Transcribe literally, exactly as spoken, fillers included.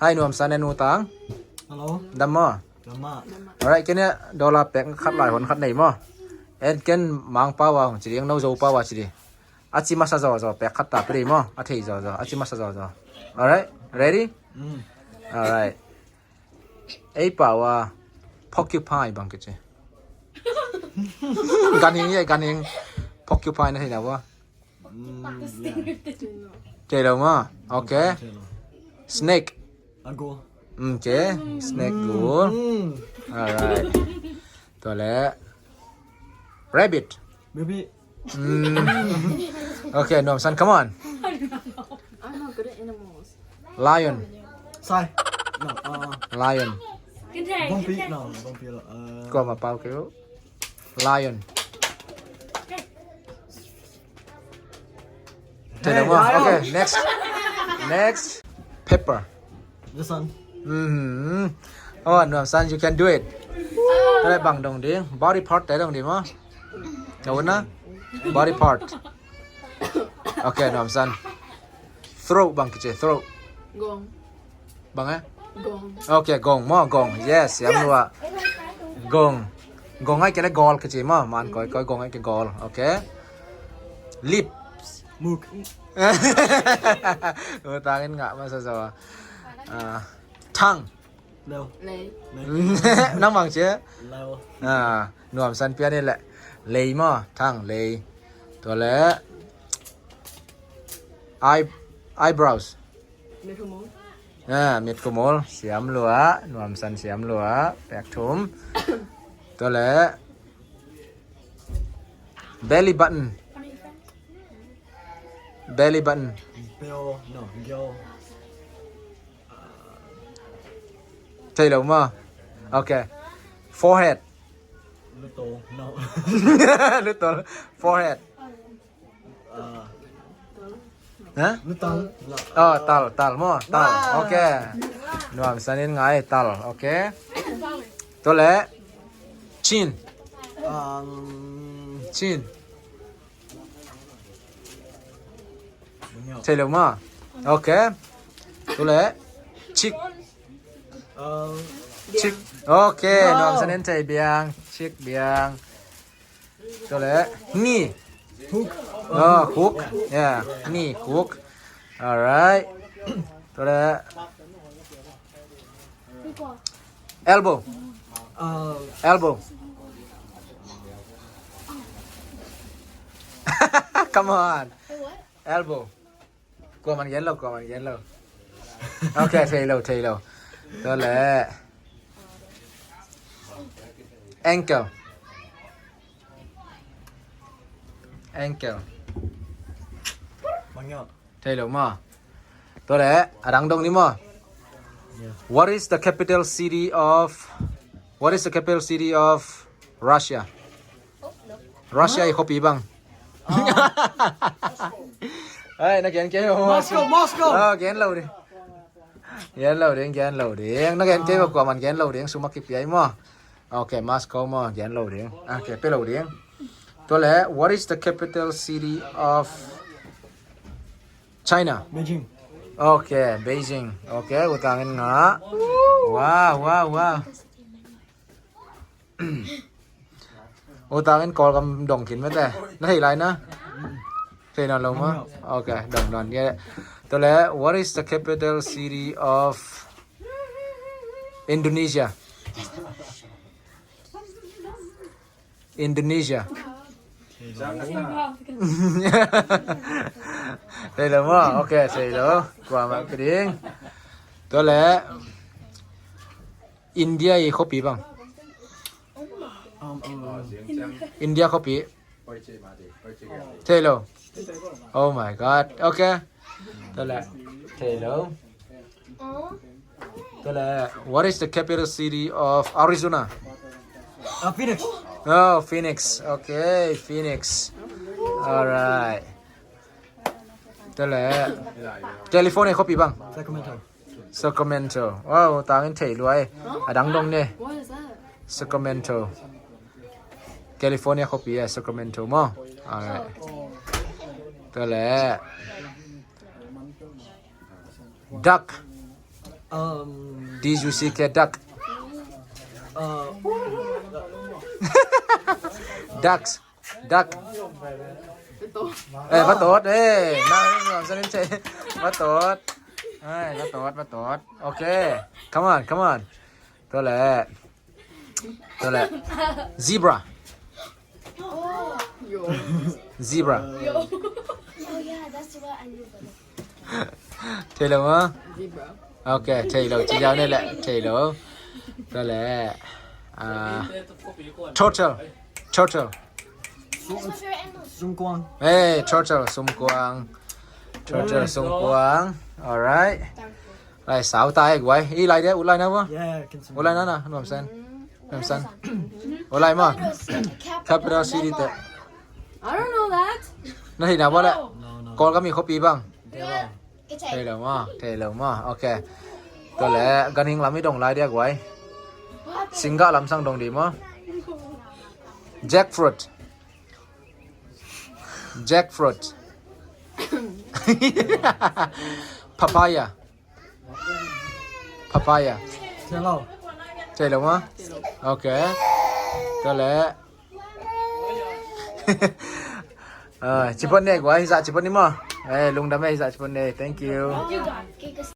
Hai, nuam san e, nu tang. Hello. Dam maw? Dam mah. Alright, ken e dollar pek khat lai hon khat nei maw? En ken Mang pau a hong ci ding, no Zo pau a ci ding. A ci masa zaw zaw pek khat ta pe ding maw? A thei zaw zaw, a ci masa zaw zaw. Alright, ready? Mm. Alright. Ei pau a porcupine bang kici. Ganhing ye, ganhing. Porcupine na thei na bua. Mm, yeah. Thei lo maw? Okay. Thei lo. Snake. A gul. Mm, okay. Snake, gul. Mm. Alright. Tua le. Rabbit. Maybe. Mm. Okay, nuam san, come on. I'm not good at animals. Lion. Sai. No, uh, lion. Bongpi. No, bongpi. Uh, kuama pau keu. Lion. Thei lo maw? Hey, lion. Okay, next. Next. Pepper. This one. Mm-hmm. Oh, nuam san, you can do it. Tua le bang dong ding? Body part te dong ding maw? Tua na? Body part. Okay, nuam san. Throat bang kici, throat. Gong. Bang e? Gong. Okay, gong maw, gong. Yes, siam lua. Gong. Gong ai ke le gol kici maw, man koi koi gong ai ke gol. Okay. Lip. Muk. U tangin ngah masa zaw. Ah, tongue. Lei. Lei. Nang bang ci? Lei. Ah, nuam san pian ni le. Lei maw, tongue, lei. Tua le. Eye, eyebrows. Mitkhumul. Ah, mitkhumul. Siam lua, nuam san siam lua. Pek thum. Tua le. Belly button. Belly button. Beo, no, geo. Thei lo maw? Okay. Forehead. Lutol, no. Lutol. Forehead. Uh, ha? Lutol. Oh, tal, tal maw? Tal. Wow. Okay. Nuam san in ngai, tal. Okay. Tua le. Chin. Um, chin. Thei lo maw? Okay. Tua le. Cheek. Um, cheek. Okay, nuam san in thei, biang. Cheek, biang. Tua le. Knee. Hook. Oh, hook. Yeah, knee, hook. Alright. Tua le. Elbow. Uh, elbow. Come on. Elbow. Kuaman gen lo, kuaman gen lo. Okay, thei lo, thei lo. Tua le. Ankle. Ankle. Thei lo maw? Tua le, a dang dong ni maw? Yeah. What is the capital city of, what is the capital city of Russia? Russia i khuapi bang. Ai, na gen kei maw? Moscow, Moscow. Oh, gen lo ding. Gen lo ding, gen lo ding. Na gen kei maw, kuaman gen lo ding, sum a kipia i maw? Okay, Moscow maw, gen lo ding. Okay, pe lo ding. Tua le, what is the capital city of China? Beijing. Okay, Beijing. Okay, u tangin ngah. Wow, wow, wow. U tangin Kawlgam dong khin mate. Na thei lai na? Thei nawn lo maw? Okay, dong nawn kei. Tua le, what is the capital city of Indonesia? Indonesia. Thei lo maw? Okay, thei lo. Kuamah ka ding. Tua le. India i khuapi bang. Um, um, India khuapi. Thei lo. Oh my God. Okay. Tua le. Thei lo. Tua le. What is the capital city of Arizona? Uh, Phoenix. Oh, Phoenix. Okay, Phoenix. Alright. Tua le. California khuapi bang. Sacramento. Sacramento. Wow, tangin thei lua e. A dang dong ne. What is that? Sacramento. California khuapi e, Sacramento maw. Alright. Tua le. Duck. Um, D U C K, duck. Uh, ducks. Duck. Eh, va tot. Eh, na, na, sa nin che. Va tot. Eh, va tot, va tot. Okay. Come on, come on. Tua leh. Tua leh. Zebra. Zebra. Oh yeah, that's what I knew. Thei lo maw? Zebra. Okay, thei lo. Ci yau ne leh thei lo. Tua leh. Ah, turtle. Turtle. That's my favorite animal. Sumkuang. Hey, turtle, sumkuang. Turtle, sumkuang. Alright. Lai, sau ta e guai. I lai dia, u lai na maw? Yeah, can sum. U lai na na, nuam san. Nuam san. U lai maw? Capital city te. I don't know that. Na hi na maw leh? No, no. Kawl gam i khuapi bang. Thei lo maw? Thei lo maw? Okay. Tua leh ganhing lam i dong lai dia guai. Singgah lam sang dong di maw? Jackfruit. Jackfruit. Papaya. Papaya. Thei lo. Thei lo maw? Okay. Tua leh. Ah, ci phot ni guai, hi zah ci phot ni maw? Eh, lungdam e, hi zah ci phot ni. Thank you.